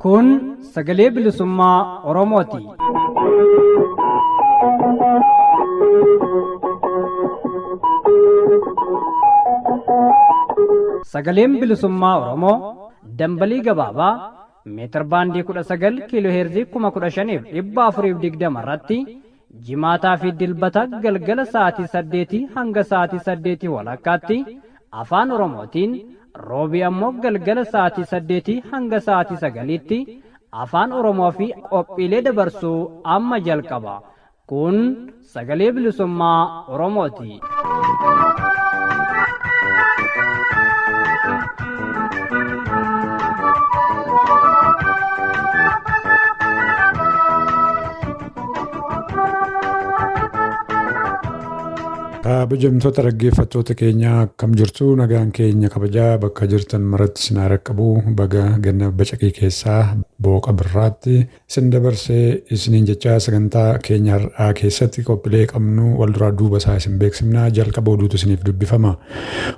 Kun sagalee bilisummaa Oromooti. Sagaleen bilisummaa Oromoo dambalii gabaabaa meetir baandii 19 kiiloo heerzii 15,420 irratti jimaataa fi dilbata galgala sa'aatii 8 hanga sa'aatii 8 walakkaatti afaan Oromootiin roobii ammoo galgala sa'aatii 8 hanga sa'aatii 9tti afaan Oromoo fi qophiilee dabarsuu amma jalqaba. Kun sagalee bilisummaa Oromooti. Kabajamtoota dhaggeeffattoota keenyaa akkam jirtu nagaan keenya kabajaa bakka jirtan maratti isin haa qabu baga ganna bacaqii keessaa booqa birraatti isin dabarsee isiniin jechaa sagantaa keenya har'aa keessatti qophiilee qabnu wal duraa duuba isaa isin beeksifnaa jalqaba oduutu isiniif dubbifama.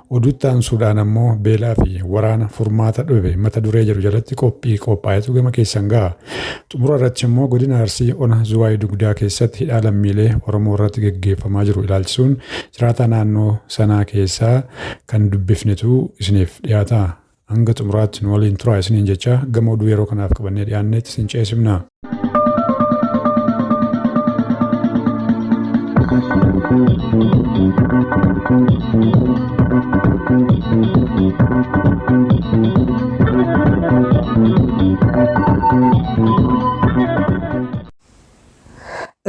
Oduutti aansuudhaan ammoo beelaa fi waraana furmaata dhabe mata duree jedhu jalatti qophii qophaa'etu gama keessan ga'a. Xumura irratti immoo godina Arsii ona Zuwaay Dugdaa keessatti hidhaa lammiilee Oromoo irratti geggeeffamaa jiru ilaalchisuun jiraataa naannoo sanaa keessaa kan dubbifnetu isiniif dhiyaata. Hanga xumuraatti nu waliin turaa isiniin jecha gama oduu yeroo kanaaf qabannee dhiyaannetti isin ceesifna.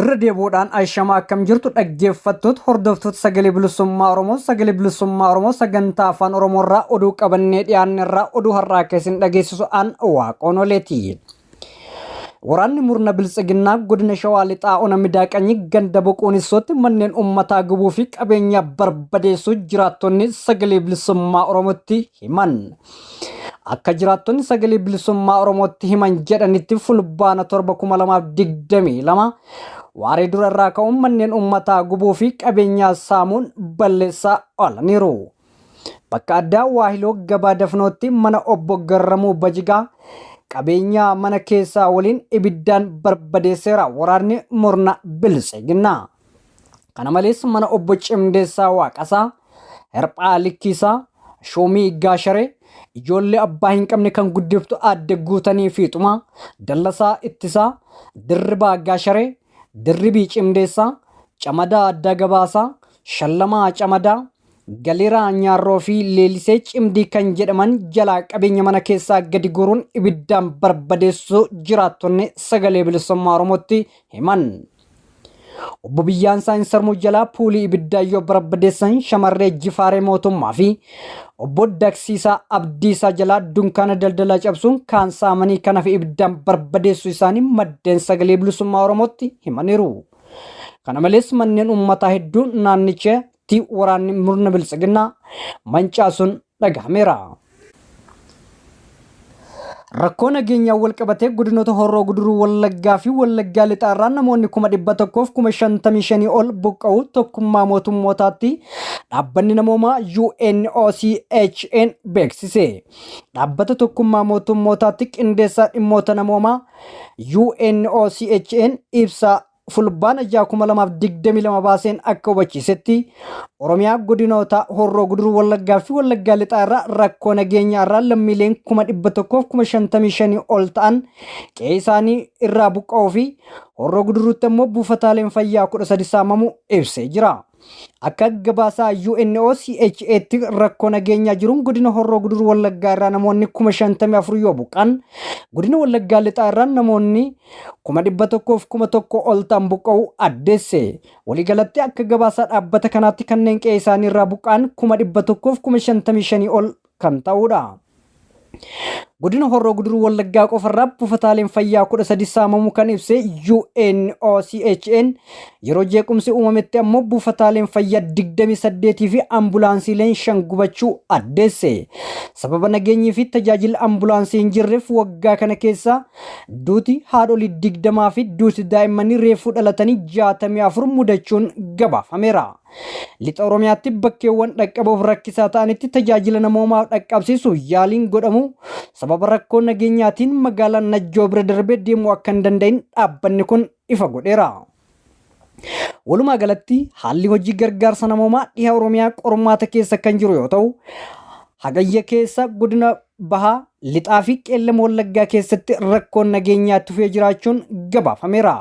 Irra deebi'uudhaan Ashamaa akkam jirtu dhaggeeffattoota hordoftoota sagalee bilisummaa Oromoo sagalee bilisummaa Oromoo sagantaa afaan Oromoo irraa oduu qabannee dhiyaanne irraa oduu har'aa akka isin dhageessisu an waaqoon oleeti. Waraanni murna biltsiginnaa godina Shawaa Lixaa Ona Midaaqanyii ganda Boquunissootti manneen uummataa gubuu fi qabeenya barbadeessuu jiraattonni sagalee bilisummaa Oromootti himan. Akka jiraattonni sagalee bilisummaa Oromootti himan jedhanitti fulbaana 7,2022 waaree dura irraa ka'uun manneen uummataa gubuu fi qabeenyaa saamuun balleessaa oolaniiru. Bakka addaa Waahiloo gabaa Dafnootti mana obbo Garramuu Bajigaa qabeenyaa mana keessaa waliin ibiddaan barbadeesseera waraanni murna biltsiginnaa. Kana malees mana obbo Cimdeessaa Waaqasaa, Hirphaa Likkiisaa, Shuumii Gaasharee, ijoollee abbaa hin qabne kan guddiftu aadde Guutanii Fiixumaa, Dallasaa Ittisaa, Dirribaa Gaasharee, Dirribii Cimdeessaa, Camadaa Dagabaasaa, Shallamaa Camadaa, Galeeraa Nyaarroo fi Leelisee Cimdii kan jedhaman jalaa qabeenya mana keessaa gadi guuruun ibiddaan barbadeessuu jiraattonni sagalee bilisummaa Oromootti himan. Obbo Biyyaansaa Insarmuu jalaa puulii ibiddaa yoo barbadeessan shamarree Jifaaree Mootummaa fi obbo Daksiisaa Abdiisaa jalaa dunkaana daldalaa cabsuun kaan saamanii kan hafe ibiddaan barbadeessuu isaanii maddeen sagalee bilisummaa Oromootti himaniiru. Kana malees manneen uummataa hedduun naannichatti waraanni murna biltsiginnaa mancaasuun dhagahameera. Rakkoo nageenyaan walqabatee godinoota Horroo Guduruu Wallaggaa fi Wallaggaa Lixaa irraa namoonni 155,000 ol buqqa'uu tokkummaa mootummootaatti dhaabbanni namoomaa UNOCHN beeksise. Dhaabbata tokkummaa mootummootaatti qindeessaa dhimmoota namoomaa UNOCHN ibsa Fulbaana 6,2022 baaseen akka hubachiisetti Oromiyaa godinoota Horroo Guduruu Wallaggaa fi Wallaggaa Lixaa irraa rakkoo nageenyaa irraa lammiileen 155,000 ol ta'an qe'ee isaanii irraa buqqa'uu fi Horroo Guduruutti ammoo buufataaleen fayyaa 13 saamamuu ibsee jira. Akka gabaasaa UNOCHAtti rakkoo nageenyaa jiruun godina Horroo Guduruu Wallaggaa irraa namoonni 54,000 yoo buqqa'an godina Wallaggaa Lixaa irraa namoonni 101,000 ol ta'an buqqa'uu addeesse. Waliigalatti akka gabaasaa dhaabbata kanaatti kanneen qe'ee isaanii irraa buqqa'an 155,000 ol kan ta'udha. Godina Horroo Guduruu Wallaggaa qofarraa buufataaleen fayyaa 13 saamamuu kan ibse UNOCHN yeroo jeequmsi uumametti ammoo buufataaleen fayyaa 28 fi ambulaansiileen 5 gubachuu addeesse. Sababa nageenyii fi tajaajilli ambulaansii hin jirreef waggaa kana keessa duuti haadholii 20 fi duuti daa'immanii reefuu dhalatanii 64 mudachuun gabaafameera. Lixa Oromiyaatti bakkeewwan dhaqqabuuf rakkisaa ta'anitti tajaajila namoomaa dhaqqabsiisuuf yaaliin godhamu sababa rakkoo nageenyaatiin magaalaa Najjoo bira darbee deemuu akka hin danda'in dhaabbanni kun ifa godheera. Walumaa galatti haalli hojii gargaarsa namoomaa dhiha Oromiyaa qormaata keessa kan jiru yoo ta'u, Hagayya keessa godina Bahaa, Lixaa fi Qeellam Wallaggaa keessatti rakkoon nageenyaa itti fufee jiraachuun gabaafameera.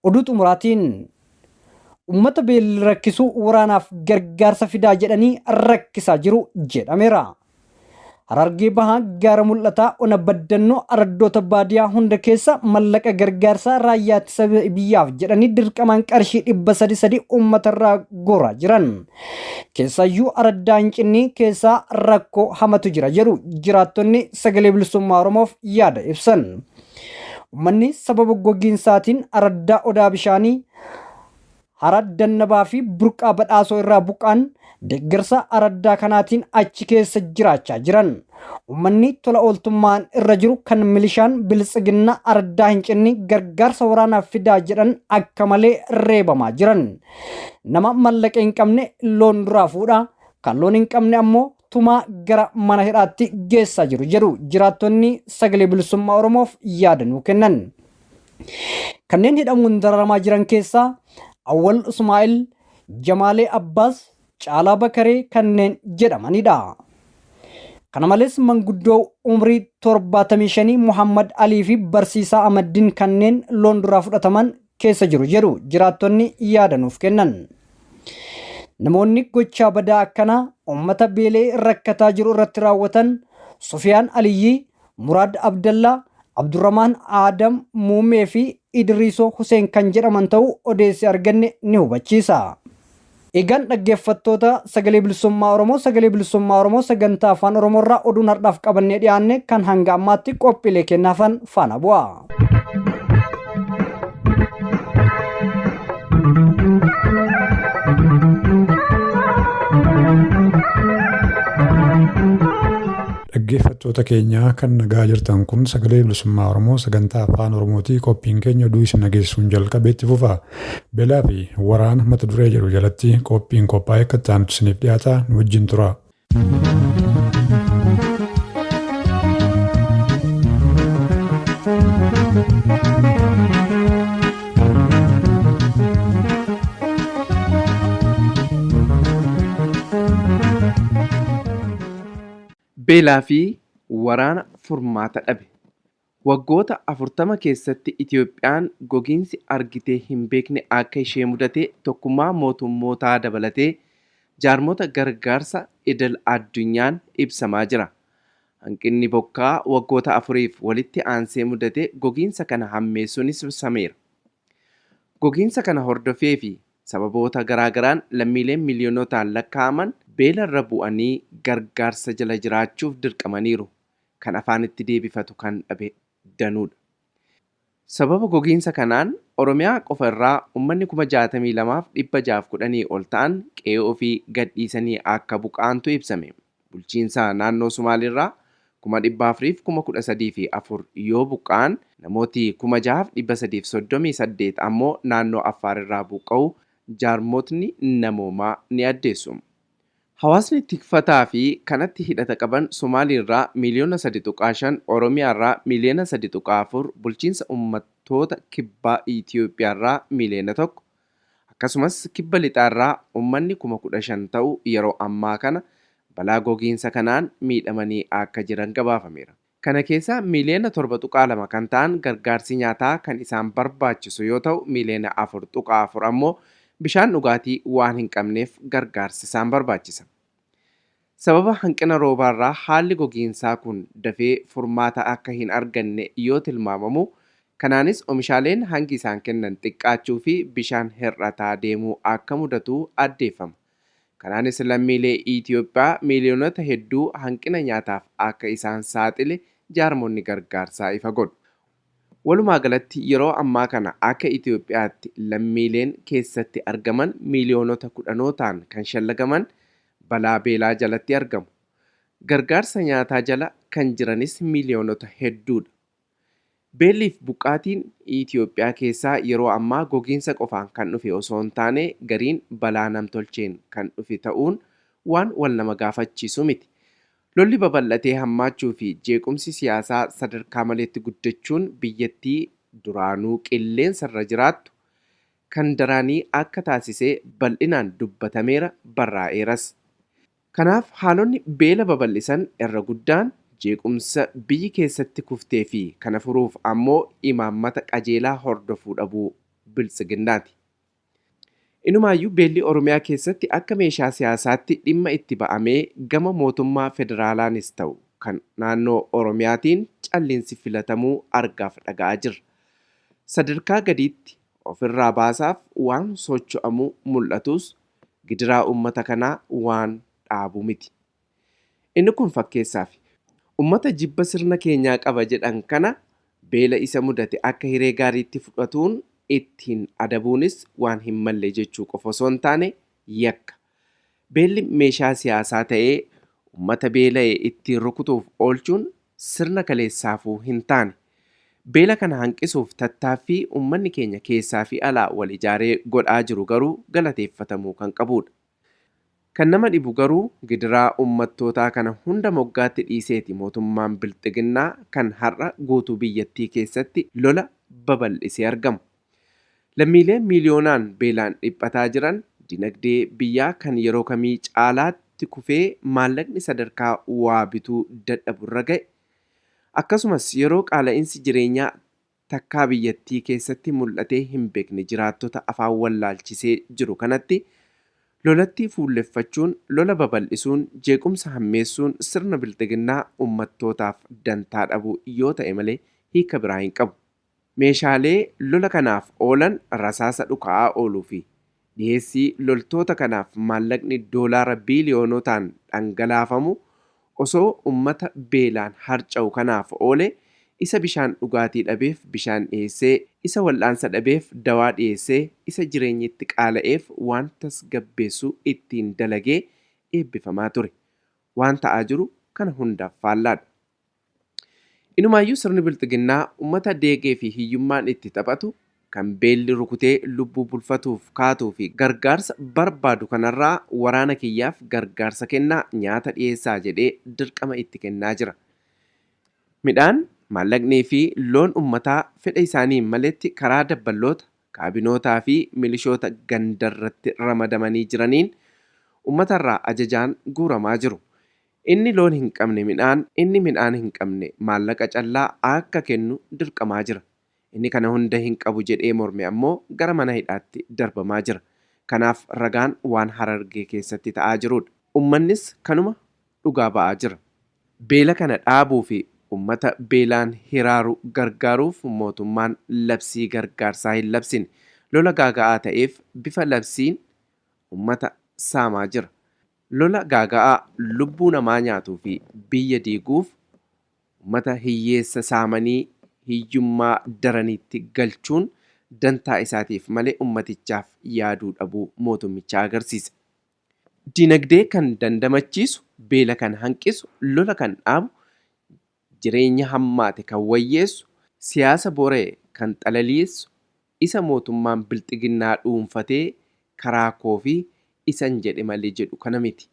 Oduu xumuraatiin uummata beelli rakkisu waraanaaf gargaarsa fidaa jedhanii rakkisaa jiru jedhameera. Harargee Bahaa gaara mul'ataa ona baddannoo araddoota baadiyaa hunda keessa mallaqa gargaarsaa raayyaa ittisa biyyaaf jedhanii dirqamaan qarshii 300 uummatarraa guuraa jiran. Keessaayyuu araddaa Hincinnii keessaa rakkoo hamatu jira jedhu jiraattonni sagalee bilisummaa Oromoof yaada ibsan. Uummanni sababa gogiinsaatiin araddaa Odaa Bishaanii, Hara Dannabaa fi Burqaa Badhaasoo irraa buqqa'an deeggarsa araddaa kanaatiin achi keessa jiraachaa jiran. Uummanni tola ooltummaan irra jiru kan milishaan biltsiginnaa araddaa Hincinni gargaarsa waraanaaf fidaa jedhan akka malee reebamaa jiran. Nama mallaqa hin qabne loon duraa fuudha, kan loon hin qabne ammoo tumaa gara mana hidhaatti geessaa jiru jedhu jiraattonni sagalee bilisummaa Oromoof yaada nuu kennan. Kanneen hidhamuun dararamaa jiran keessaa Awwal Usmaa'il, Jamaalee Abbaas, Caalaa Bakaree kanneen jedhamanidha. Kana malees manguddoo umrii 75 Muhammad Alii fi barsiisaa Amaddin kanneen loon duraa fudhataman keessa jiru jedhu jiraattonni yaada nuuf kennan. Namoonni gochaa badaa akkanaa uummata beela'ee rakkataa jiru irratti raawwatan Sufiyaan Aliyyii, Muraad Abdallaa, Abdurramaan Aadam Muummee fi Idriisoo Huseen kan jedhaman ta'uu odeessi arganne ni hubachiisa. Egaan dhaggeeffattoota Sagalee Bilisummaa Oromoo, Sagalee Bilisummaa Oromoo sagantaa Afaan Oromoo irraa oduun har'aaf qabannee dhiyaanne kan hanga ammaatti qophiilee keenya hafan faana bu'a. Dhaggeeffattoota keenya kan nagaa jirtan kun sagalee bilisummaa Oromoo sagantaa afaan Oromootii qophiin keenya oduu isin dhageessisuun jalqabee itti fufa. Belaa fi waraana mata duree jedhu jalatti qophiin qophaa'e akka itti aanutti isiniif dhiyaata nu wajjin tura. Beelaa fi waraana furmaata dhabe. Waggoota 40 keessatti Itoophiyaan gogiinsi argitee hin beekne akka ishee mudate Tokkummaa Mootummootaa dabalatee jaarmota gargaarsa idil-addunyaan ibsamaa jira. Hanqinni bokkaa waggoota afuriif walitti aansee mudate gogiinsa kana hammeessuunis ibsameera. Gogiinsa kana hordofee fi sababoota garaagaraan lammiileen miiliyoonotaan lakkaa'aman beelarra bu'anii gargaarsa jala jiraachuuf dirqamaniiru. Kan afaanitti deebifatu kan dhabe danuudha. Sababa gogiinsa kanaan Oromiyaa qofa irraa ummanni 62,610 ol ta'an qe'ee ofii gadhiisanii akka buqqa'antu ibsame. Bulchiinsa naannoo Sumaaleerraa 413,004 yoo buqqa'an namooti 6,338 ammoo naannoo Affaar irraa buqqa'uu jaarmotni namoomaa ni addeessu. Hawaasni tikfataa fi kanatti hidhata qaban Somaaliirraa miiliyoona 3.5, Oromiyaarraa miiliyoona 3.4, Bulchiinsa Uummattoota Kibbaa Itiyoophiyaarraa miiliyoona 1, akkasumas Kibba Lixaarraa uummanni 15,000 ta'u yeroo ammaa kana balaa gogiinsa kanaan miidhamanii akka jiran gabaafameera. Kana keessaa miiliyoona 7.2 kan ta'an gargaarsi nyaataa kan isaan barbaachisu yoo ta'u, miiliyoona 4.4 ammoo bishaan dhugaatii waan hin qabneef gargaarsi isaan barbaachisa. Sababa hanqina roobaarraa haalli gogiinsaa kun dafee furmaata akka hin arganne yoo tilmaamamu, kanaanis oomishaaleen hangi isaan kennan xiqqaachuu fi bishaan hir'ataa deemuu akka mudatu addeeffama. Kanaanis lammiilee Itoophiyaa miiliyoonota hedduu hanqina nyaataaf akka isaan saaxile jaarmonni gargaarsaa ifa godhu. Walumaa galatti yeroo ammaa kana akka Itoophiyaatti lammiileen keessatti argaman miiliyoonota kudhanootaan kan shallagaman balaa beelaa jalatti argamu. Gargaarsa nyaataa jala kan jiranis miiliyoonota hedduudha. Beelliif buqqaatiin Itoophiyaa keessaa yeroo ammaa gogiinsa qofaan kan dhufe osoo hin taane gariin balaa namtolcheen kan dhufe ta'uun waan wal nama gaafachiisu miti. Lolli babal'atee hammaachuu fi jeequmsi siyaasaa sadarkaa maleetti guddachuun biyyattii duraanuu qilleensarra jiraattu kan daraanii akka taasisee bal'inaan dubbatameera barraa'eeras. Kanaaf haalonni beela babal'isan irra guddaan jeequmsa biyyi keessatti kuftee fi kana furuuf ammoo imaammata qajeelaa hordofuu dhabuu biltsiginnaati. Inumaayyuu beelli Oromiyaa keessatti akka meeshaa siyaasaatti dhimma itti ba'amee gama mootummaa federaalaanis ta'u kan naannoo Oromiyaatiin calliinsi filatamuu argaaf dhaga'aa jirra. Sadarkaa gadiitti ofirraa baasaaf waan socho'amuu mul'atus gidiraa uummata kanaa waan dhaabu miti. Inni kun fakkeessaaf uummata jibba sirna keenyaa qaba jedhan kana beela isa mudate akka hiree gaariitti fudhatuun ittiin adabuunis waan hin malle jechuu qofa osoo hin taane yakka. Beelli meeshaa siyaasaa ta'ee uummata beela'e ittiin rukutuuf oolchuun sirna kaleessaafuu hin taane. Beela kana hanqisuuf tattaaffii uummanni keenya keessaa fi alaa wal ijaaree godhaa jiru garuu galateeffatamuu kan qabudha. Kan nama dhibu garuu gidiraa uummattootaa kana hunda moggaatti dhiiseeti mootummaan bilxiginnaa kan har'a guutuu biyyattii keessatti lola babal'isee argamu. Lammiileen miiliyoonaan beelaan dhiphataa jiran dinagdee biyyaa kan yeroo kamii caalaatti kufee maallaqni sadarkaa waa bituu dadhabu irra ga'e. Akkasumas yeroo qaala'insi jireenyaa takkaa biyyattii keessatti mul'atee hin beekne jiraattota afaan wallaalchisee jiru kanatti lolatti fuulleffachuun lola babal'isuun jeequmsa hammeessuun sirna bilxiginnaa uummattootaaf dantaa dhabuu yoo ta'e malee hiika biraa hin qabu. Meeshaalee lola kanaaf oolan rasaasa dhuka'aa ooluu fi dhiheessii loltoota kanaaf maallaqni doolaara biiliyoonotaan dhangalaafamu osoo uummata beelaan harca'u kanaaf oole isa bishaan dhugaatii dhabeef bishaan dhiheessee isa wal'aansa dhabeef dawaa dhiheessee isa jireenyitti qaala'eef waan tasgabbeessu ittiin dalagee eebbifamaa ture. Waan ta'aa jiru kana hundaaf faallaadha. Inumaayyuu sirni bilxiginnaa uummata deegee fi hiyyummaan itti taphatu kan beelli rukutee lubbuu bulfatuuf kaatuu fi gargaarsa barbaadu kanarraa waraana kiyyaaf gargaarsa kennaa nyaata dhiyeessaa jedhee dirqama itti kennaa jira. Midhaan maallaqnii fi loon uummataa fedha isaaniin maletti karaa dabballoota, kaabinootaa fi milishoota gandarratti ramadamanii jiraniin uummatarraa ajajaan guuramaa jiru. Inni loon hin qabne midhaan, inni midhaan hin qabne maallaqa callaa akka kennu dirqamaa jira. Inni kana hunda hin qabu jedhee morme ammoo gara mana hidhaatti darbamaa jira. Kanaaf ragaan waan Harargee keessatti ta'aa jirudha. Uummannis kanuma dhugaa ba'aa jira. Beela kana dhaabuu fi uummata beelaan hiraaru gargaaruuf mootummaan labsii gargaarsaa hin labsine. Lola gaaga'aa ta'eef bifa labsiin uummata saamaa jira. Lola gaaga'aa lubbuu namaa nyaatuu fi biyya diiguuf uummata hiyyeessa saamanii hiyyummaa daraniitti galchuun dantaa isaatiif malee ummatichaaf yaaduu dhabuu mootummichaa agarsiisa. Dinagdee kan dandamachiisu, beela kan hanqisu, lola kan dhaabu, jireenya hammaate kan wayyeessu, siyaasa boree kan xalaliisu, isa mootummaan bilxiginnaa dhuunfatee karaa koo fi isan jedhe malee jedhu kana miti.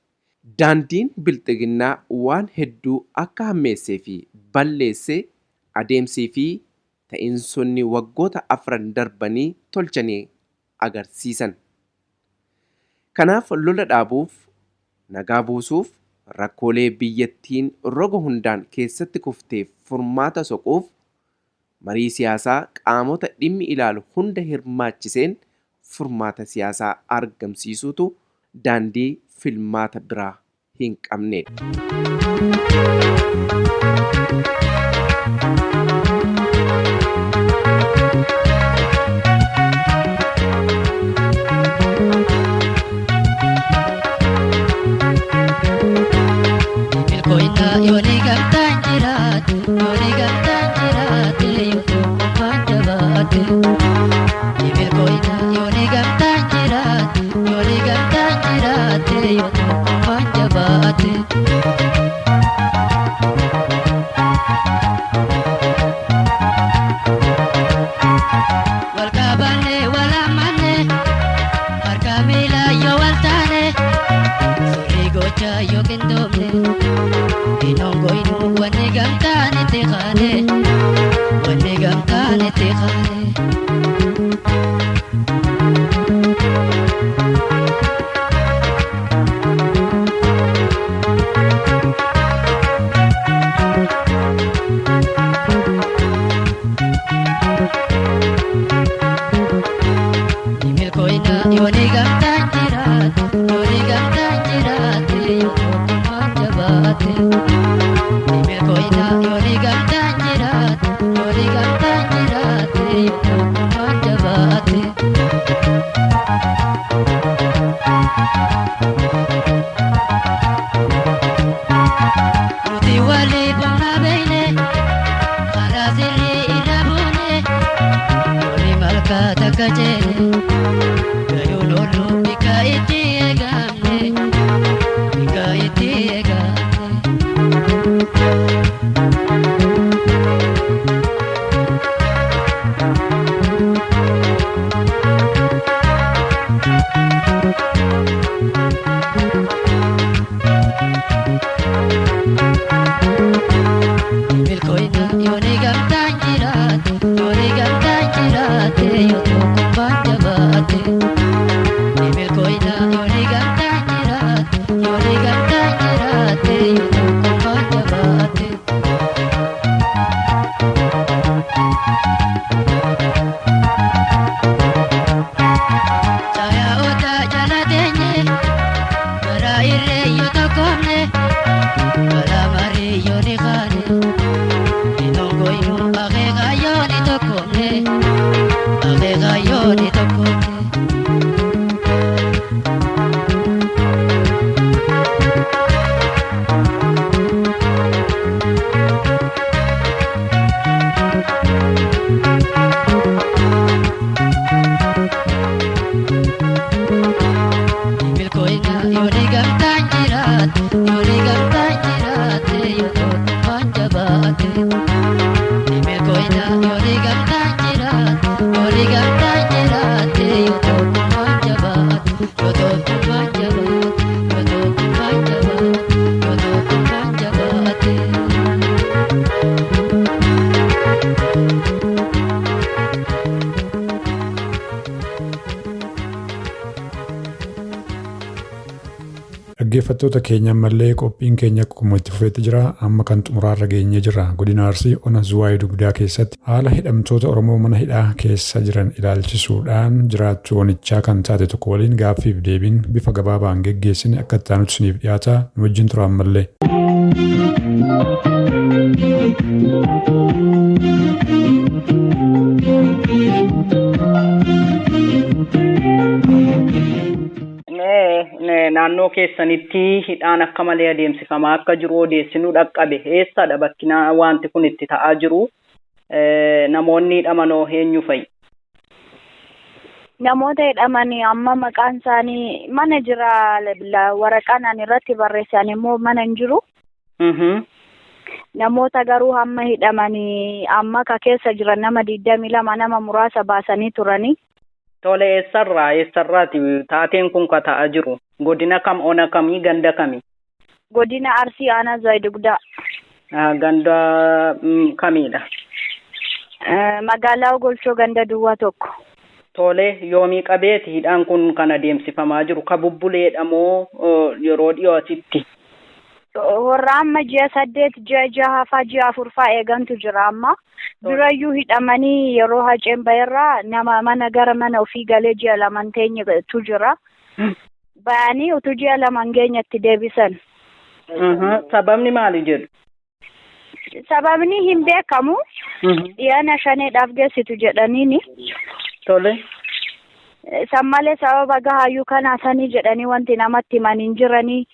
Daandiin bilxiginnaa waan hedduu akka hammeessee fi balleessee adeemsii fi ta'iinsonni waggoota afran darbanii tolchanii agarsiisan. Kanaaf lola dhaabuuf, nagaa buusuuf, rakkoolee biyyattiin roga hundaan keessatti kufteef furmaata soquuf marii siyaasaa qaamota dhimmi ilaalu hunda hirmaachiseen furmaata siyaasaa argamsiisuutu daandii filmaata biraa hin qabnedha. Yooni gamtaan jiraate yoo tokkummaan jabaate. Nuti waliif humna beekne karaa sirrii irra buune yooni malkaa takka ceene gayuun oolu bika itti eegamne bika itti eegamne. Milkooyina yooni gamtaan jiraate yooni gamtaan jiraate yoo tokkummaan jabaate. Milkooyina yooni gamtaan jiraate yooni gamtaan jiraate yoo tokkummaan jabaate. Caayaa odaa jala teenye garaa irree yoo tokkoomne balaa marii yoo ni kaane. Itongoyinu akeeka yoo ni tokkoomne akeeka yoo ni tokkoomne. Milkooyina yooni gamtaan jiraate yooni gamtaan jiraate yoo tokkummaan jabaate. Milkooyina yooni gamtaan jiraate yooni gamtaan jiraate yoo tokkummaan jabaate yoo tokkummaan jabaate yoo tokkummaan jabaate yoo tokkummaan jabaate. Dhaggeeffattoota keenya ammallee qophiin keenya akkuma itti fufeetti jira. Amma kan xumuraarra geenyee jirra. Godina Arsii Ona Zuwaayii Dugdaa keessatti haala hidhamtoota Oromoo mana hidhaa keessa jiran ilaalchisuudhaan jiraattuu onichaa kan taate tokko waliin gaaffiif deebiin bifa gabaabaan geggeessine akka itti aanutti isiniif dhiyaata. Nu wajjin tura ammallee. Naannoo keessanitti hidhaan akka malee adeemsifamaa akka jiru odeessinuu dhaqqabe. Eessadha bakki wanti kun itti ta'aa jiru? Namoonni hidhamanoo eenyu fa'i? Namoota hidhaman amma maqaan isaanii mana jira, waraqaan ani irratti barreessan immoo mana hin jiru. Namoota garuu hamma hidhamanii amma ka keessa jiran nama 22 nama muraasa baasanii turanii. Tole, eessarraati taateen kun ka ta'aa jiru? Godina kam, ona kamii, ganda kamii? Godina Arsii Aanaa Zuwaay Dugdaa. Ganda kamiidha? Magaalaa Ogolchoo ganda duwwaa 1. Tole, yoomii qabeeti hidhaan kun kan adeemsifamaa jiru? Ka bubbuleedha moo yeroo dhiyoo asitti? Warra amma ji'a 8, ji'a 6 faa, ji'a 4 faa eegantu jira amma. Durayyuu hidhamanii yeroo haceen bayirraa nama mana gara mana ofii galee ji'a 2 teenyetu jira. Bayanii utuu ji'a 2 geenyatti deebisan. Sababni maali jedhu? Sababni hin beekamu. Dhiyaana shaneedhaaf geessitu jedhaniini. Tole. San malee sababa gahaayyuu kanaa sanii jedhanii wanti namatti himan hin jiranii.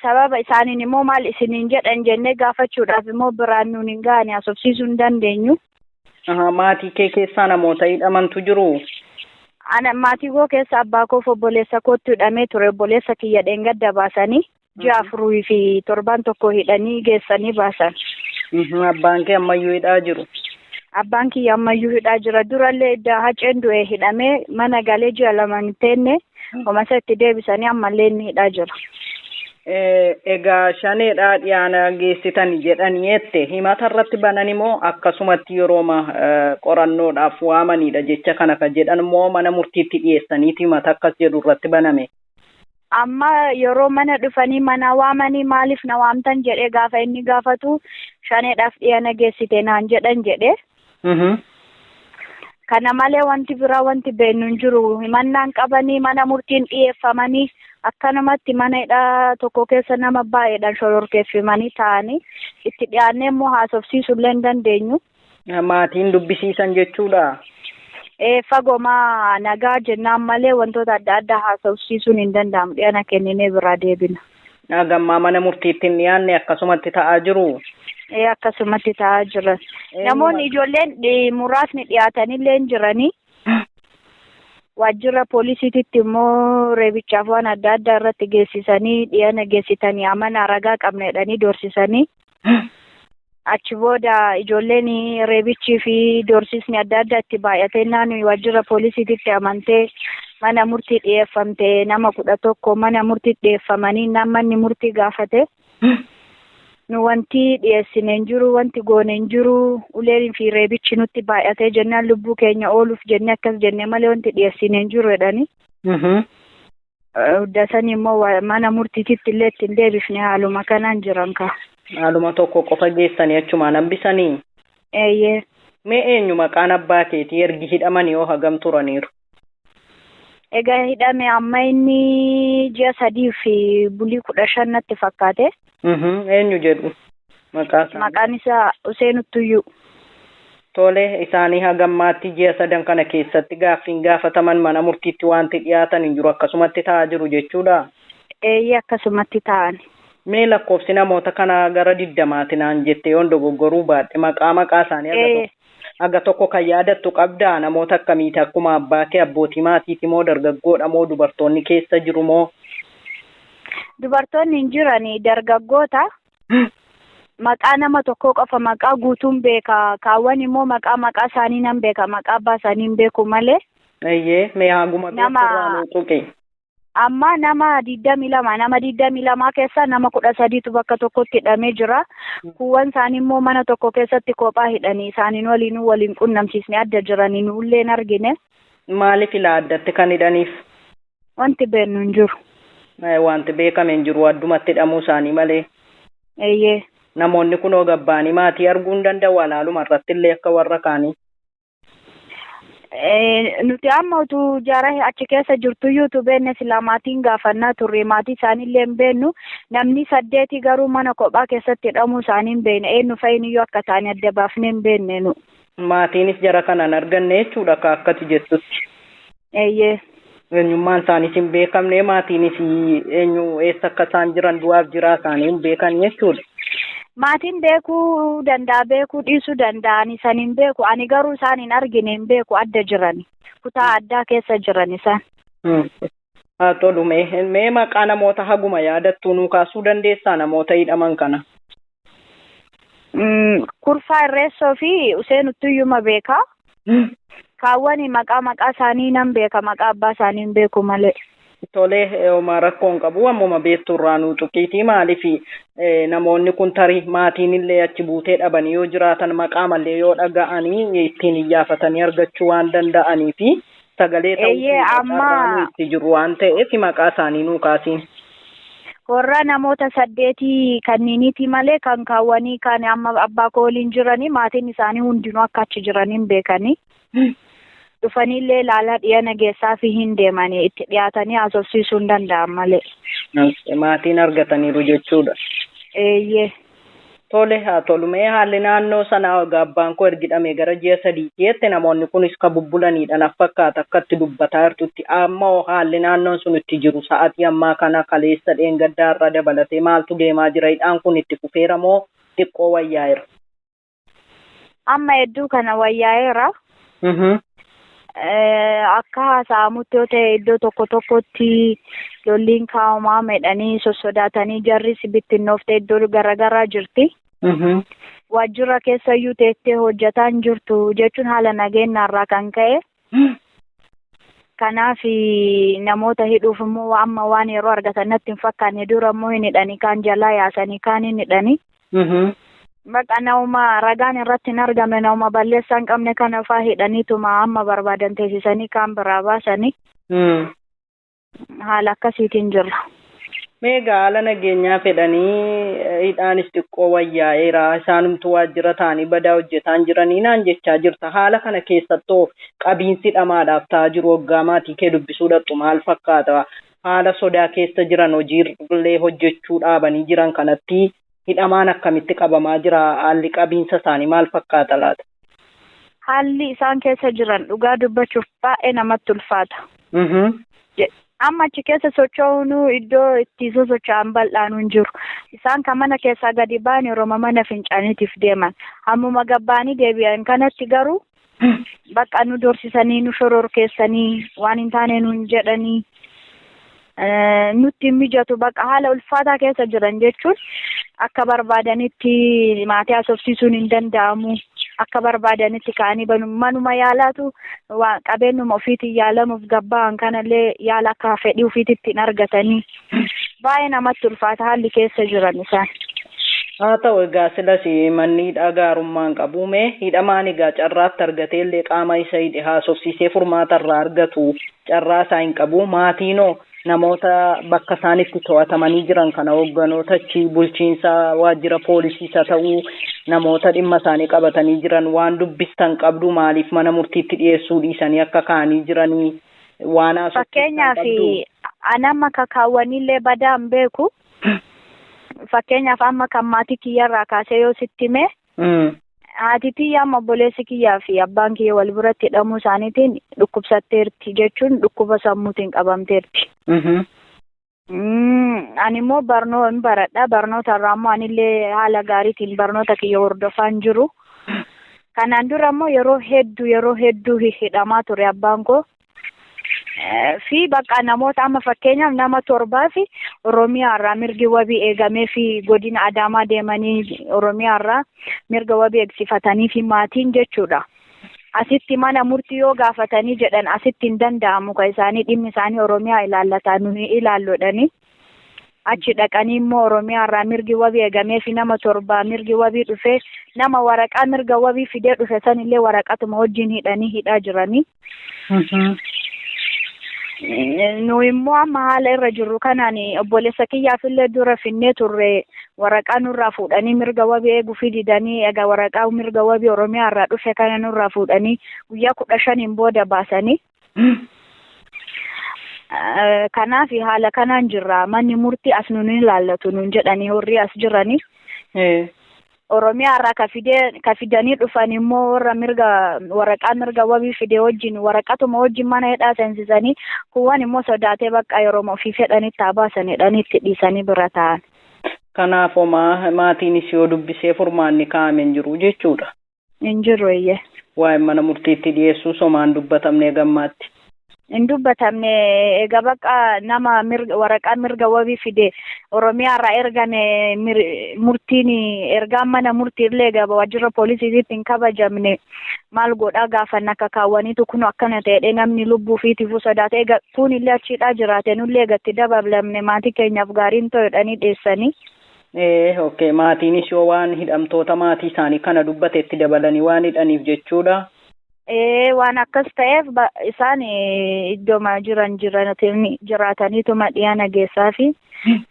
Sababa isaaniin immoo maal isiniin jedhan jennee gaafachuudhaaf immoo biraan nuun hin gahani, haasofsiisuu hin dandeenyu. Maatii kee keessaa namoota hidhamantu jiru? Ana maatii koo keessa abbaa koof obboleessa kootti hidhamee ture. Obboleessa kiyya dheengadda baasanii ji'a 4 fi torban 1 hidhanii geessanii baasan. Abbaan kee ammayyuu hidhaa jiru? Abbaan kiyya ammayyuu hidhaa jira. Durallee idda haceen du'e hidhamee mana galee ji'a 2 hin teenne homasa itti deebisanii ammallee inni hidhaa jira. Egaa shaneedhaa dhiyaana geessitan jedhanii jette, himata irratti banan immoo akkasumatti yerooma qorannoodhaaf waamanidha jecha kana ka jedhan immoo mana murtiitti dhiyeessaniiti himata akkas jedhu irratti baname? Amma yeroo mana dhufanii mana waamanii maaliif na waamtan jedhee gaafa inni gaafatu shaneedhaaf dhiyaana geessite naan jedhan jedhee. Kana malee wanti biraa wanti beeknu hin jiru. Himannaan qabanii mana murtiin dhiyeeffamanii akkanumatti mana hidhaa tokko keessa nama baay'eedhaan shororkeeffamanii taa'anii itti dhiyaannee immoo haasofsiisuu illee hin dandeenyu. Maatiin dubbisiisan jechuudha. Fagoomaa nagaa jennaan malee wantoota adda addaa haasofsiisuun hin danda'amu. Dhiyana kenninee biraa deebina. Gammaa mana murtiitti hin dhiyaanne akkasumatti ta'aa jiru. Akkasumatti ta'aa jiran. Namoonni ijoolleen muraasni dhiyaatanillee hin jiranii. Waajjira poolisiititti immoo reebichaaf waan adda addaa irratti geessisanii dhiyana geessitanii amana ragaa qabna jedhanii doorsisanii. Achi booda ijoolleen reebichii fi doorsisni adda addaa itti baay'atee naannoo waajjira poolisiititti amantee mana murtii dhiyeeffamte nama 11 mana murtii dhiyeeffamanii manni murtii gaafate. Nu wanti dhiyeessine hin jiru, wanti goone hin jiru, uleen fi reebichi nutti baay'atee jennaan lubbuu keenya ooluuf jennee akkas jennee malee wanti dhiyeessine hin jiru jedhanii. Dasanii immoo mana murtiititti illee ittiin deebifne haaluma kanaan jiran ka. Haaluma tokko qofa geessanii achumaan hambisanii. Eeyyee. Mee eenyu maqaan abbaa keetii ergi hidhamanii yoo hagam turaniiru? Egaa hidhame amma inni ji'a 3 fi bulii 15 natti fakkaate. Eenyu jedhu maqaa isaanii? Maqaan isaa Hussein Uttuyyuu. Tole, isaanii hagammaatti ji'a 3 kana keessatti gaaffiin gaafataman mana murtiitti wanti dhiyaatan hin jiru akkasumatti ta'aa jiru jechuudha. Eeyyee akkasumatti ta'an. Mee lakkoofsi namoota kanaa gara 20 naan jette yoon dogoggoruu baadhe maqaa isaanii aga tokko kan yaadattu qabdaa? Namoota akkamiiti? Akkuma abbaa kee abbootii maatiiti moo dargaggoodha moo dubartoonni keessa jiru moo? Dubartoonni hin jirani, dargaggoota. Maqaa nama tokko qofa maqaa guutuun beeka. Kaawwan immoo maqaa isaanii nan beeka. Maqaa abbaa isaanii hin beeku malee. Eeyyee, mee haguma beekturraa nuu tuqi. Amma nama 22, nama 22 keessaa nama 13tu bakka tokkotti hidhamee jira. Kuuwwan isaanii immoo mana tokko keessatti kophaa hidhanii isaaniin waliin qunnamsiisne adda jiranii nullee hin argine. Maaliif ilaa addatti kan hidhaniif? Wanti beeknu hin jiru. Wanti beekame hin jiru addumatti hidhamuu isaanii malee. Eeyyee. Namoonni kunoo gabbaanii maatii arguu hin danda'u alaaluma irratti illee akka warra kaanii. Nuti amma utuu jaara achi keessa jirtuyyuu utuu beekne silaa maatiin gaafannaa turre maatii isaaniillee hin beeknu. Namni 8 garuu mana kophaa keessatti hidhamuu isaanii hin beekne. Eenyu fa'iin akka ta'an adda baafnee hin beekne nu. Maatiinis jara kanaan arganne jechuudha akka akkati jettutti. Eeyyee. Eenyummaan isaaniis hin beekamne maatiinis eenyu eessa akka isaan jiran du'aaf jiraa isaanii hin beekan jechuudha. Maatiin beekuu danda'a, beekuu dhiisuu danda'an isaan hin beeku. Ani garuu isaan hin argine hin beeku adda jiran. Kutaa addaa keessa jiran isaan. Haa tolu, mee maqaa namoota haguma yaadattuu nuu kaasuu dandeessaa namoota hidhaman kana? Kurfaa Irreessoo fi Hussein Uttuyyuma beeka. Kaawwan maqaa isaanii nan beeka, maqaa abbaa isaanii hin beeku malee. Tole, homaa rakkoo hin qabu ammuma beekturraa nuu tuqiitii maaliif namoonni kun tarii maatiin illee achi buutee dhabanii yoo jiraatan maqaa malee yoo dhaga'anii ittiin iyyaafatanii argachuu waan danda'anii fi sagalee ta'uu amma itti jiru waan ta'eef maqaa isaanii nuu kaasiin. Warra namoota 8 kanniiniiti malee kan kaawwanii kan amma abbaa koo waliin jiranii maatiin isaanii hundinuu akka achi jiranii hin beekanii. Dhufaniillee ilaalaa dhiyana geessaa fi hin deemanii itti dhiyaatanii haasofsiisuu hin danda'an malee. Maatiin argataniiru jechuudha. Eeyyee. Tole, haa tolu. Mee haalli naannoo sanaa egaa abbaan koo ergi hidhamee gara ji'a 3 jette namoonni kunis ka bubbulanidha naf fakkaata akkatti dubbataa jirtutti. Amma hoo haalli naannoon sun itti jiru sa'aatii ammaa kana kaleessa dheengaddaa irra dabalatee maaltu deemaa jira? Hidhaan kun itti fufeera moo xiqqoo wayyaa'eera? Amma hedduu kana wayyaa'eera. Akka haasa'amutti yoo ta'e iddoo tokko tokkotti lolliin kaa'amaa medhanii sossodaatanii jarris bittinnooftee iddoo garaagaraa jirti. Waajjira keessayyuu teessee hojjetaa hin jirtu jechuun haala nageenyaarraa kan ka'e. Kanaaf namoota hidhuuf immoo amma waan yeroo argatan natti hin fakkaanne dura immoo hin hidhanii kaan jalaa yaasanii kaan hin hidhanii. Baqa nama ragaan irratti hin argame nama balleessaa hin qabne kana fa'aa hidhaniituma amma barbaadan teessisanii kaan biraa baasanii. Haala akkasiitiin jirra. Mee haala nageenyaa fedhanii hidhaanis xiqqoo wayyaa'eera isaanumtu waajjira ta'anii badaa hojjetaan jiranii naan jechaa jirta. Haala kana keessattoo qabiinsi dhamaadhaaf ta'aa jiru waggaa maatii kee dubbisuu dhaqxu maal fakkaata? Haala sodaa keessa jiran hojiilee hojjechuu dhaabanii jiran kanatti hidhamaan akkamitti qabamaa jira? Haalli qabiinsa isaanii maal fakkaata laata? Haalli isaan keessa jiran dhugaa dubbachuuf baay'ee namatti ulfaata. Amma achi keessa socho'uun iddoo itti sosocho'an bal'aan hin jiru. Isaan kan mana keessaa gadi ba'an yeroo mana fincaaniitiif deeman. Hammuma gabbaanii deebi'an kanatti garuu bakka nu doorsisanii nu shororkeessanii waan hin taane nuun jedhanii nutti hin mijatu, bakka haala ulfaataa keessa jiran jechuun akka barbaadanitti maatii haasofsiisuun hin danda'amu. Akka barbaadanitti ka'anii manuma yaalaatu waan qabeenyuma ofiitiin yaalamuuf gabba'an kanallee yaala akka fedhii ofiititti hin argatanii. Baay'ee namatti ulfaata haalli keessa jiran isaan. Haa ta'u, egaa silas manni hidhaa gaarummaan qabu, mee hidhamaan egaa carraatti argatee illee qaama isa hidhe haasofsiisee furmaata irraa argatu carraa isaa hin qabu. Maatiinoo namoota bakka isaan itti to'atamanii jiran kana hoogganoota achi bulchiinsa waajjira poolisiis haa ta'uu, namoota dhimma isaanii qabatanii jiran waan dubbistan qabdu? Maaliif mana murtiitti dhiyeessuu dhiisanii akka kaa'anii jiranii waan haasofsiistan Fakkeenyaaf qabdu? Anamma kakaawwanillee badaa hin beeku. Fakkeenyaaf amma kan maatii kiyyarraa kaasee yoo sitti hime, haati tiyya amma obboleessi kiyyaa fi abbaan kiyya wal biratti hidhamuu isaaniitiin dhukkubsatteerti, jechuun dhukkuba sammuutiin qabamteerti. Ani immoo barnoo hin baradha. Barnoota irraa immoo anillee haala gaariitiin barnoota kiyya hordofaa hin jiru. Kanaan dura immoo yeroo hedduu yeroo hedduu hidhamaa ture abbaan koo. Fi bakka namoota amma fakkeenyaaf nama torbaa fi Oromiyaa irraa mirgi wabii eegamee fi godina Adaamaa deemanii Oromiyaa irraa mirga wabii eegsifatanii fi maatiin jechuudha. Asitti mana murtii yoo gaafatanii jedhan asitti hin danda'amu, ka isaanii dhimmi isaanii Oromiyaa ilaallataa nuyi ilaalloodhani. Achi dhaqanii immoo Oromiyaa irraa mirgi wabii eegamee fi nama torbaa mirgi wabii dhufee, nama waraqaa mirga wabii fidee dhufe sanillee waraqatuma wajjin hidhanii hidhaa jiranii. Nu immoo amma haala irra jirru kanaan obboleessa kiyyaaf illee dura finnee turre, waraqaa nurraa fuudhanii mirga wabii eeguu fi didanii, egaa waraqaa mirga wabii Oromiyaa irraa dhufe kana nurraa fuudhanii guyyaa 15n booda baasanii. Kanaaf haala kanaan jirra. Manni murtii as nun ilaallatu nun jedhanii warri as jiranii. Oromiyaa irraa ka fidee ka fidanii dhufan immoo warra mirga waraqaa mirga wabii fide wajjin waraqatuma wajjin mana hidhaa seensisanii, kuuwwan immoo sodaatee bakka yeroo ofii fedhanitti haa baasan jedhanii itti dhiisanii bira taa'an. Kanaaf homaa maatiinis yoo dubbisee furmaanni kaa'ame hin jiru jechuudha. Hin jiru, eeyyee. Waa'ee mana murtiitti dhiyeessuu somaan dubbatamne gammaatti. Hin dubbatamne. Egaa bakka nama mirga waraqaa mirga wabii fide Oromiyaa irraa ergame, murtiin ergaan mana murtiillee egaa waajjira poolisiitti hin kabajamne, maal godhaa gaafanna? Akka kaawwaniitu kun akkana ta'edhe, namni lubbuu ofiitiifuu sodaate, egaa kunillee achiidhaa jiraate, nullee egaa itti dabalamne, maatii keenyaaf gaariin ta'u jedhanii dhiyeessanii. Okay, maatiinis yoo waan hidhamtoota maatii isaanii kana dubbate itti dabalanii waan hidhaniif jechuudha. Ee, waan akkas ta'eef isaan iddooma jiran jiraataniituma dhiyaana geessaa fi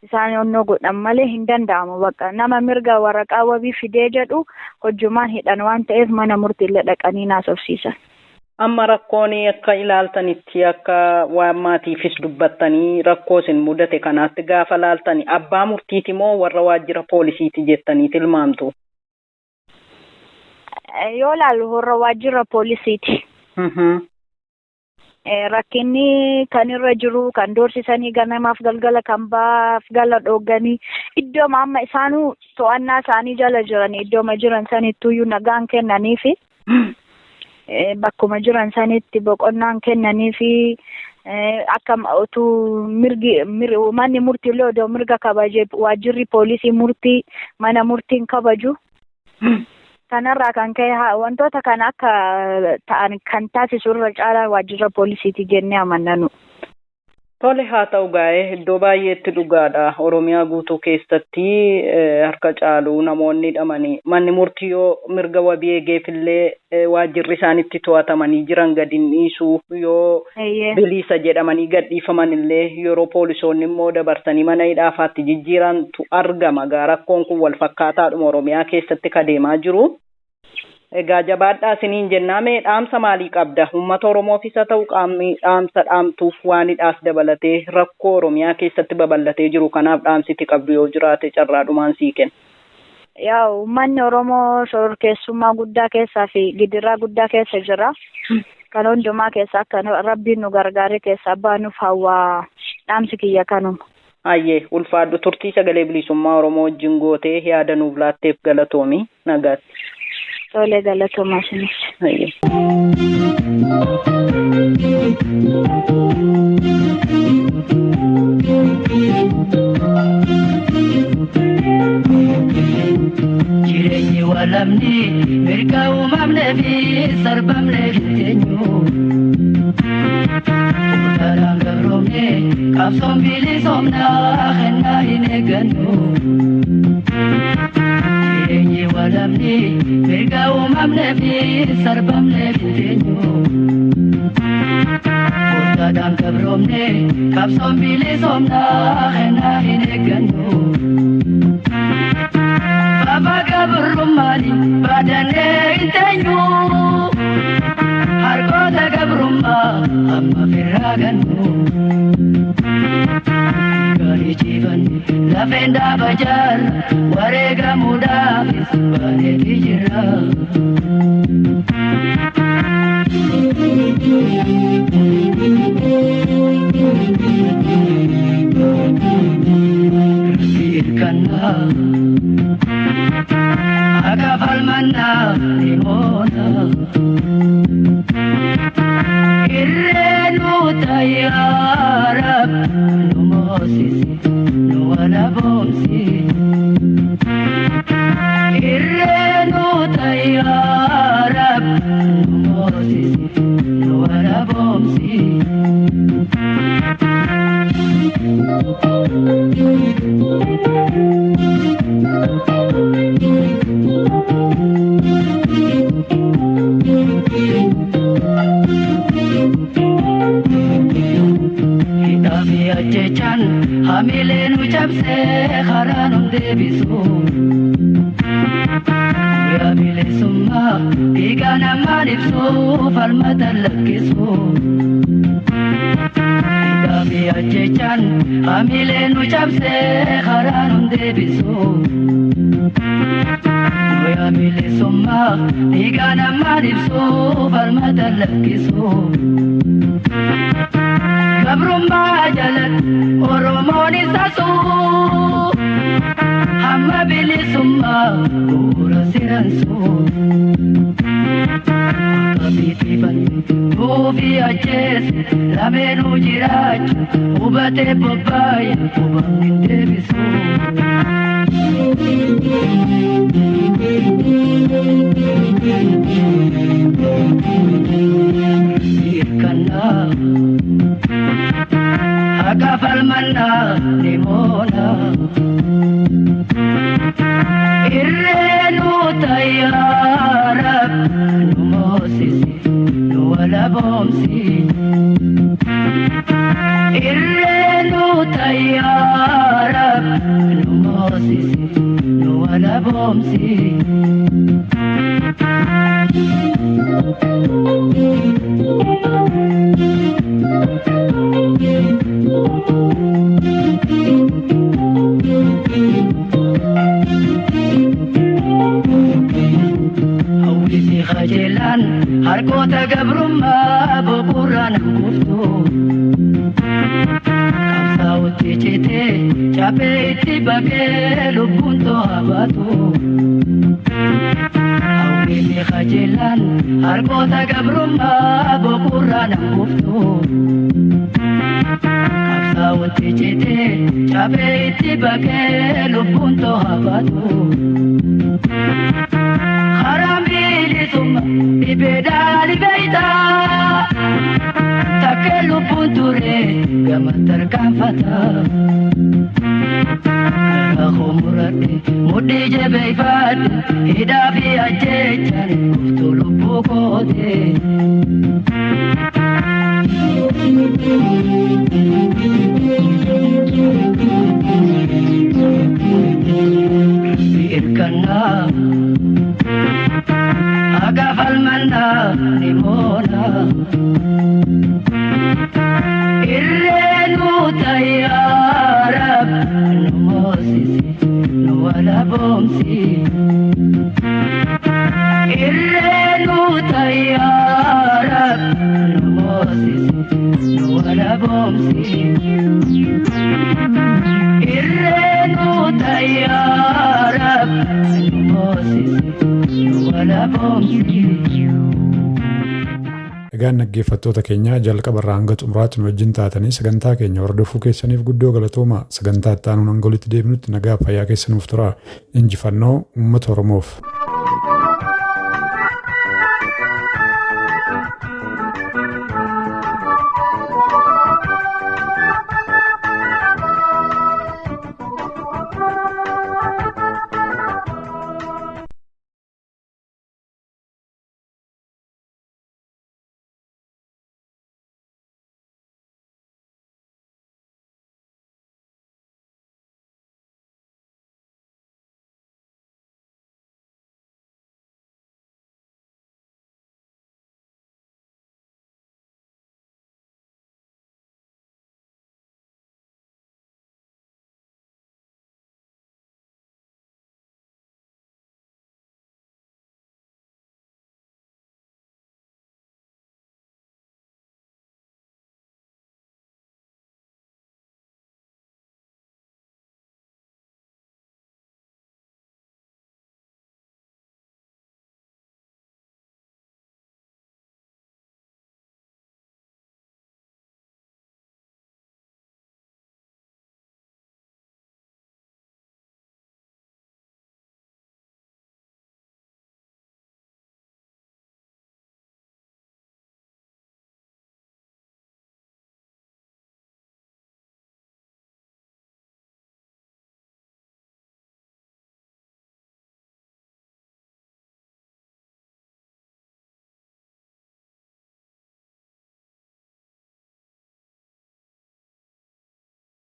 isaan onnoo godhan malee hin danda'amu. Bakka nama mirga waraqaa wabii fidee jedhu hojjumaan hidhan waan ta'eef mana murtiillee dhaqanii naasofsiisan. Amma rakkoon akka ilaaltanitti, akka waan maatiifis dubbattanii rakkoo isin mudate kanaatti gaafa laaltani, abbaa murtiiti moo warra waajjira poolisiiti jettanii tilmaamtu? Yoo laalu warra waajjira poolisiiti. Rakkinni kan irra jiru kan doorsisanii ganamaaf galgala kan baaf gala dhoogganii, iddooma amma isaanuu to'annaa isaanii jala jiran, iddooma jiran sanittuyyuu nagaan kennanii fi bakkuma jiran sanitti boqonnaan kennanii fi akka utuu mirgi manni murtiillee odoo mirga kabaje, waajjirri poolisii murtii mana murtiin kabaju. Kanarraa kan ka'e wantoota kana akka ta'an kan taasisu irra caalaa waajjira poolisiiti jennee amannanu. Tole, haa ta'u gaa'ee, iddoo baay'eetti dhugaadha. Oromiyaa guutuu keessatti harka caalu namoonni hidhamanii manni murtii yoo mirga wabii eegeefillee waajjirri isaanitti to'atamanii jiran gadi hin dhiisu, yoo bilisa jedhamanii gadhiifaman illee yeroo poolisoonni immoo dabarsanii mana hidhaafaatti jijjiirantu argama. Gaa rakkoon kun wal fakkaataadhuma Oromiyaa keessatti ka deemaa jiru. Egaa jabaadhaa isiniin jennaa. Mee dhaamsa maalii qabda? Uummata Oromoofis haa ta'u, qaamni dhaamsa dhaamtuuf, waan hidhaas dabalatee rakkoo Oromiyaa keessatti babal'atee jiru kanaaf dhaamsiti qabdu yoo jiraate carraadhumaan sii kenna. Yaa uummanni Oromoo shororkeessummaa guddaa keessaa fi gidiraa guddaa keessa jira. Kan hundumaa keessa akka Rabbiin nu gargaaree keessaa baanuuf hawwaa dhaamsi kiyya kanuma. Ayyee ulfaadhu turtii sagalee bilisummaa Oromoo wajjin gootee yaada nuuf laatteef galatoomi nagaatti. Tolee galatoomaa isinis. Ayyee. Jireenyi walamni mirga uumamnee fi sarbamnee hin teenyu. Utaraan gabroomne qabsoon bilisoomnaa kennaa hin eeggannu. Jireenyi walamni mirga uumamnee fi sarbamnee hin teenyu. Utaraan gabroomne qabsoon bilisoomnaa kennaa hin eeggannu. Baba gabrummaani baadannee hin teenyu. Harkoota gabrummaa amma firraa gannu. Gaarii jiifanne lafeen dhaaba jaarra wareegamuudhaafis baaneeti jirra. Rabbi hirkannaa. Akka falmannaa ni moona. Irree nu tayyaa Rab nu moosisi nu walaboomsi. Irree nu tayyaa Rab nu moosisi nu walaboomsi. Hidhaa fi ajjechaan hamilee nu cabsee karaa nu deebisu. Guyyaa bilisummaa dhiiga namaan ibsu falmata lakkisu. Hidhaa fi ajjechaan hamilee nu cabsee karaa nu deebisu. Guyyaa bilisummaa dhiiga namaan ibsu falmata lakkisu. Gabrummaa jalatti Oromoon isa suu hamma bilisummaa bu'uura seeransuu. Akka fiixifanne tuufii ajjeese lameenuu jiraachu hubatee bobbaaya hubamni hin deebisu. Hirkannaa. Akka falmannaa ni moona. Irree nu tayyaa Rab nu moosisi nu walaboomsi. Irree nu tayyaa Rab nu moosisi nu walaboomsi. Hawwisi qajeelaan harkoota gabrummaa boqorraan kuftu. Qabsaa'otti citee caphee itti baqee lubbuun to'a baatu. Hawwisi qajeelaan harkoota gabrummaa boqorraan kuftu. Qabsaa'otti citee caphee itti baqee lubbuun to'a baatu. Karaan bilisummaa dhibeedhaan dhibeeytaa takkee lubbuun ture gama tarkaanfata. Garaa koo muradhe mudhii jabeeffadhe hidhaa fi ajjechaan kuftuu lubbuu koote. Rabbi hirkannaa. Akka falmannaa ni moona. Irree nu tayyaa Rab nu moosisi nu walaboomsi. Irree nu tayyaa Rabbi nu moosisi nu walaboomsi. Irree nu tayyaa Rabbi nu moosisi nu walaboomsi. Egaan dhaggeeffattoota keenya jalqaba irraa hanga xumuraatti nu wajjin taatanii sagantaa keenya hordofuu keessaniif guddoo galatooma. Sagantaa itti aanuun hanga walitti deebinutti nagaa fayyaa keessa nuuf tura. Injifannoo uummata Oromoof.